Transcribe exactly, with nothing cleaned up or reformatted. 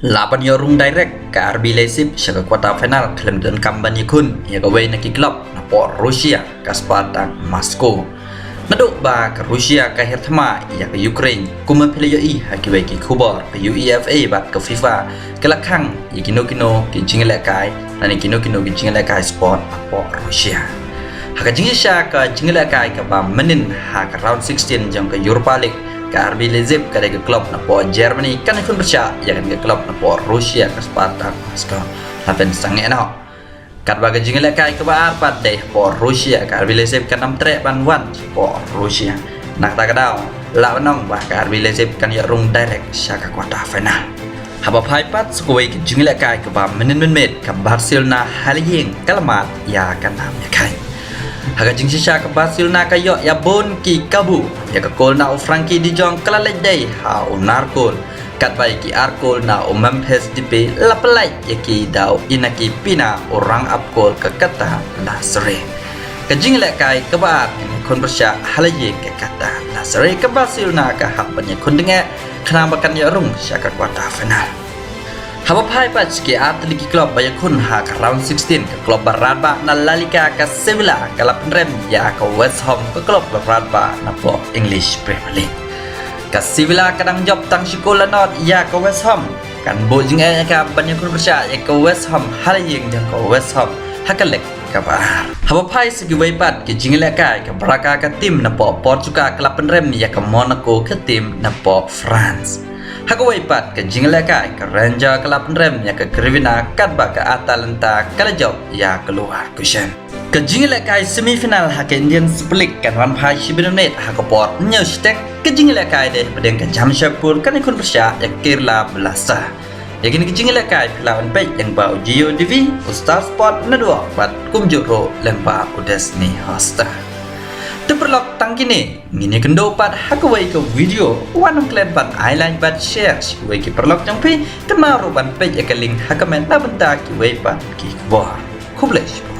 La ban ïoh rung direct ka R B Leipzig sha ka quarter final khlem donkam ban ïakhun ïa kawei na ki club napoh Russia ka Spartak Moscow. Naduh ba ka Russia ka hiar thma ïa ka Ukraine, kumba phi la ïohi ha kiwei ki khubor, ka UEFA bad ka FIFA ki la khang ïa kino kino ki jingïalehkai lane kino kino ki jingïalehkai sport napoh Russia. Ha ka jingshisha ka jingïalehkai kaba mynnin ha ka round sixteen jong ka Europa League, ka R B Leipzig ka dei ka club napoh Germany kan ïakhun pyrshah ïa kane ka club napoh Russia ka Spartak Moscow. La pynsangeh noh. Katba ka jingïalehkai kaba ar pat dei hapoh Russia, ka R B Leipzig kan ym treh ban wan shapoh Russia. Na kata ka daw, lah ban ong ba ka R B Leipzig kan ïoh rung direct sha ka quarter final. Haba phai pat sha kawei ka jingïalehkai kaba mynnin mynmiet, ka Barcelona ha la ïing ka la mad ïa ka nam ïa ka. Ha ka jingshisha ka Barcelona ka ïoh ïa bun ki kabu, ïa ka kol na u Frankie de Jong ka la leit dei ha u nar kol. Katba ïa ki ar kol na u Memphis Depay la pyllait ïa ki da u Inaki Peña u rang ap kol ka Qatar Al Nassr. Ka jingïalehkai kaba ar kan ïakhun pyrshah ha la ïing ka Qatar Al Nassr, ka Barcelona ka hap ban ïakhun dang eh khnang ba kan ïoh rung sha ka quarter final. Haba phai pat sha ki ar tylli ki club ba ïakhun ha ka round sixteen, ka club ba radbah na La Liga ka Sevilla ka la pynrem ïa ka West Ham, ka club ba radbah napoh English Premier League. Ka Sevilla ka dang jop tang shi kol la nod ïa ka West Ham. Kan buh jingeh ïa ka ban ïakhun pyrshah ïa ka West Ham ha la ïing jong ka West Ham ha ka leg kaba ar. Haba phai sha kiwei pat ki jingïalehkai, ka Braga ka team napoh Portugal ka la pynrem ïa ka Monaco ka team napoh France. Ha kawei pat ka jingïalehkai, ka Rangers ka la pynrem ïa ka Crvena, katba ka Atalanta ka la jop ïa ka Leverkusen. Ka jingïalehkai semi final ha ka Indian Super League kan wan phai shibun minit ha ka por hynñiew shiteng. Ka jingïalehkai dei hapdeng ka Jamshedpur kan ïakhun pyrshah ïa ka Kerala Blasters. Ïa kine ki jingïalehkai phi lah ban peit lyngba u Jio TV, u Star Sport Network bad kumjuh ruh lyngba u Disney Hotstar. Te paralok, tang kine ngin ïakynduh pat ha kawei ka video. Wat nym klet ban ai like bad share sha kiwei ki paralok jong phi, kynmaw ruh ban peit ïa ka link ha comment na bynta kiwei pat ki khubor. Khublei shibun.